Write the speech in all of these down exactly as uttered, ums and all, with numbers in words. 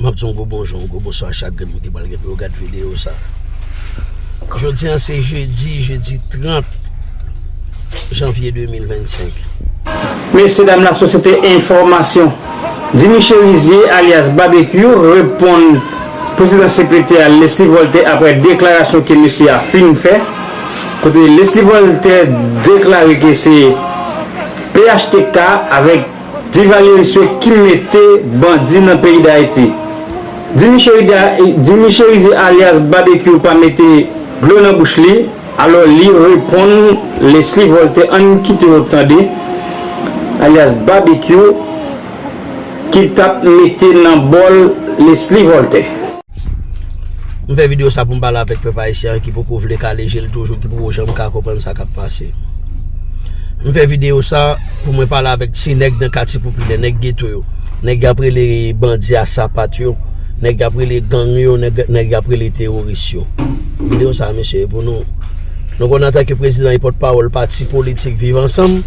M ap di yon gwo bonjou, yon gwo bonswa a chak grenn moun ki pral gen pou yo gad videyo sa. Jodi a se jedi, jedi trant janvye de mil vennsenk. Mesye dam la, Sosyete Enfòmasyon. Jimmy Chérizier, alyas Babekyou, reponn prezidan sekretè a Leslie Voltaire apre deklarasyon ke mesye a fin fè. Kote Leslie Voltaire deklare ke se P H T K avèk Duvalier Riswick ki mete bandi nan peyi Dayiti. Jimmy Chérizier, Jimmy Chérizier alyas Babekyou pa mete dlo nan bouch li, alò li reponn Leslie Voltaire, ann kite yo tande, alyas Babekyou ki t ap mete nan bòl Leslie Voltaire. M fè videyo sa pou m pale avèk pèp ayisyen an ki poko vle kale je l toujou, ki poko janm ka konprann sa k ap pase. M fè videyo sa pou mwen pale avèk ti nèg nan katye popilè, nèg geto yo, nèg y ap rele bandi a sapat yo, nèg y ap rele gang yo, nèg, nèg y ap rele teworis yo. Videyo sa, mesye, e pou nou. Nou konn antanke prezidan e pòtpawòl pati politik Viv Ansanm,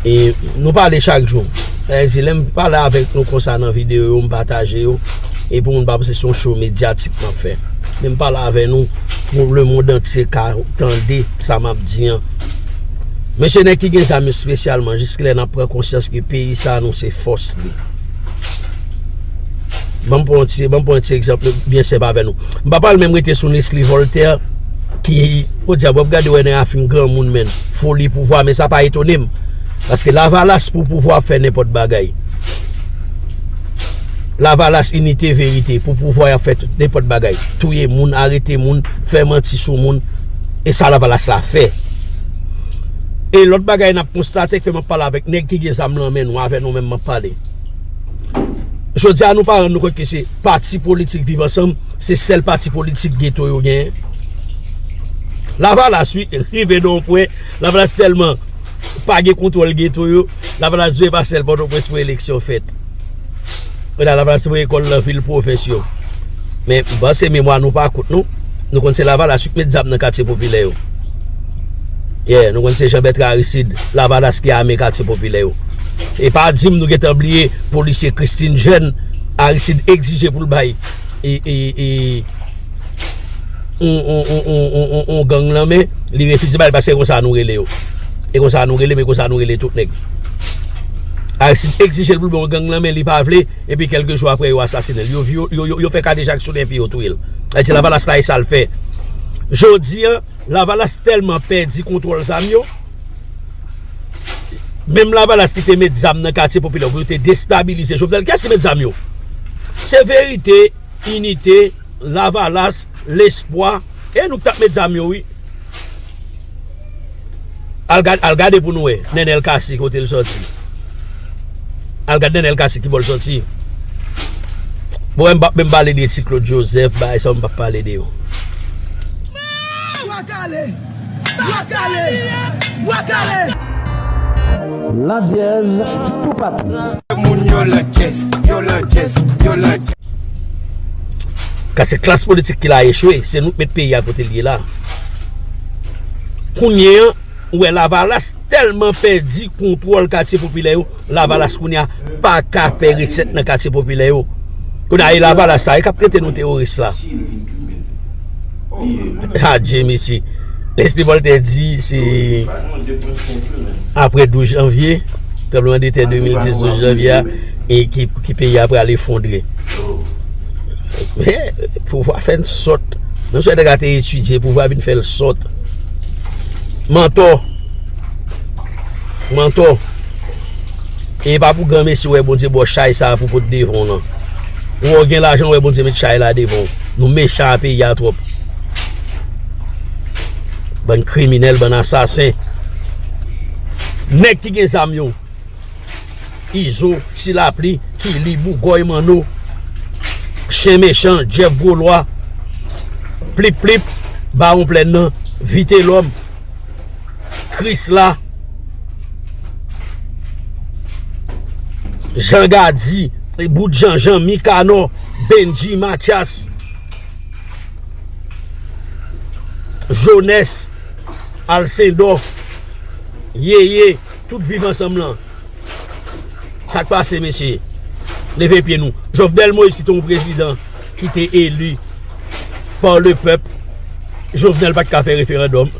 e nou pale chak jou. Sa vle di, lè m pale avèk nou konsa nan videyo yo, m pataje yo, e pou moun pa panse se yon show medyatik m ap fè. Men m pale avè nou pou lemonn antye ka tande sa m ap di an. Mesye, nèg ki gen zam yo espesyalman, jiskilè n ap pran konsyans ke peyi sa a nou se fòs li. Ban m pran yon ti, ban m pran yon ti egzanp byen senp avè nou. M pa pral menm rete sou Leslie Voltaire ki, podyab, w ap gade wè nèg a fin granmoun, menn. Foli pouvwa, men sa pa etone m. Paske Lavalas pou pouvwa ap fè nenpòt bagay. Lavalas, Inite, Verite, pou pouvwa y ap fè tout, nenpòt bagay. Touye moun, arete moun, fè manti sou moun. E sa Lavalas la fè. E lòt bagay n ap konstate, ke m ap pale avèk nèg ki gen zam nan men nou, avè nou menm m ap pale. Jodi a, nou pa rann nou kont ke se pati politik Viv Ansanm, se sèl pati politik geto yo genyen. Lavalas, wi, rive nan yon pwen, Lavalas tèlman pa gen kontwòl geto yo, Lavalas vle pase l Pòtoprens pou eleksyon fèt. Kounye a Lavalas voye kò l nan vil pwovens yo. Men, m panse memwa nou pa kout, non. Nou konn se Lavalas wi k met zam nan katye popilè yo. Yeah, nou konn se Jean Bertrand Aristide, Lavalas ki ame katye popilè yo. E pa di m nou gentan bliye polisye Christine Jeune, Aristide egzije pou l bay e, e, e, on, on, on gang lanmen, li refize bay l paske e konsa nou rele yo. E konsa nou rele, men konsa nou rele tout nèg. Aristide egzije l pou l bay on gang lanmen, li pa vle, epi kèlke jou apre yo asasinen l. Yo, yo, yo, yo, yo fè kadejak sou l epi yo touye l. Sa vle di Lavalas la e sa l fè. Jodi a, Lavalas tèlman pèdi kontwòl zam yo, menm Lavalas ki te met zam nan katye popilè pou yo te destabilize Jovenel, kiyès ki met zam yo? Se Verite, Inite, Lavalas, Lespwa, e nou k t ap met zam yo, wi. Al gad-, al gade pou nou wè, Nenel Cassy, kote l sòti. Al gad Nenel Cassy ki bò l sòti. Bon, m p ap menm pale de ti Claude Joseph, bagay sa yo, m p ap pale de yo. Bwa kale! Bwa kale! Bwa kale! Landjèz pou papi. Moun yo landjèz, yo landjèz, yo landjèz. Ka se klas politik ki la echwe, se nou k met peyi a kote l ye la. Kounye an, ou wè Lavalas tèlman pèdi kontwòl katye popilè yo, Lavalas kounye a pa ka fè resèt nan katye popilè yo. Kounye a, e Lavalas sa, e k ap trete nou teworis la. Adye, mesye. Leslie Voltaire di se apre douz janvye, tranblemanndetè de mil dis, douz janvye a, e ki, ki peyi a pral efondre. Men, pouvwa fè n sòt. Nou swete nèg la te etidye, pouvwa vin fè l sòt. Mantò. Mantò. E pa pou granmesi w wè Bondye ba w chay sa a pou pot devan w lan. Ou wè w gen lajan, w wè Bondye met chay la devan w. Nou mechan a peyi a twòp. Bann kriminèl, bann asasen. Nèg ki gen zam yo. Izo, Ti Lapli, Kili, Bougòy, Manno, Chen Mechan, Jeff Gwolwa, Plip Plip, Bawon Plèn nan, Vitelòm, Krisla, Jan Gadi, Bout Janjan, Mikanò, Bendji, Matyas, Jonès, Alsendò, Yeye, tout Viv Ansanm lan. Sa k pase, mesye? Leve pye nou. Jovenel Moïse ki te yon prezidan ki te eli pa le pèp. Jovenel pa t ka fè referandòm.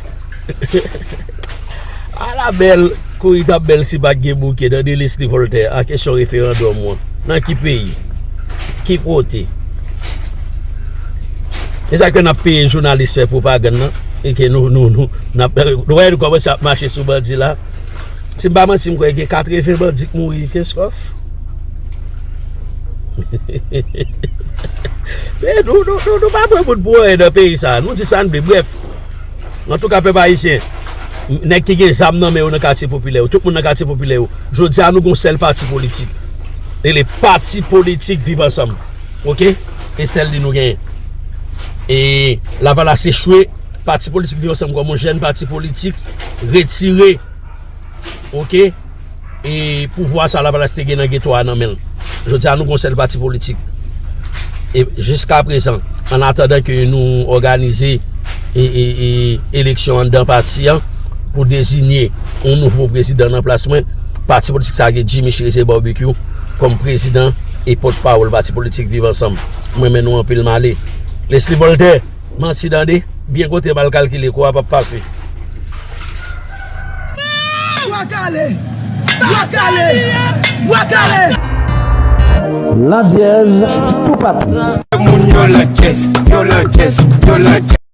Ala bèl, kouri t ap bèl si pa t gen bouke. Tande Leslie Voltaire a kesyon referandòm wan. Nan ki peyi? Ki kote? E sa k fè n ap peye jounalis fè pwopagann nan. E ke nou, nou, nou, n ap, nou wè nou kòmanse ap mache sou bandi la. Si m pa manti, m kwè gen katreven bandi k mouri, Kenskòf. Men nou, nou, nou, nou pa pran moun pou anyen nan peyi sa. Nou di sa n vle. Brèf, antouka, pèp ayisyen, nèg ki gen zam nan men yo nan katye popilè yo, tout moun nan katye popilè yo, jodi a nou gon sèl pati politik. Rele Pati Politik Viv Ansanm. Oke? E sèl li nou genyen. E Lavalas echwe, Pati Politik Viv Ansanm kòm yon jèn pati politik retire, oke, e pouvwa sa Lavalas te gen nan geto a nan men l. Jodi a nou gon sèl pati politik. E jiska prezan, an atandan ke nou òganize e, e, e eleksyon anndan pati an pou deziye yon nouvo prezidan nan plas mwen, pati politik sa gen Jimmy Chérizier Barbecue kòm prezidan e pòtpawòl pati politik Viv Ansanm. Mwen men nou anpil male. Leslie Voltaire, manti tande, byen kote mal kalkile, kou a p ap pase. Bwa kale! Bwa kale! Bwa kale! Landyèz pou papi. Moun yo lakès, yo lakès, yo lakès.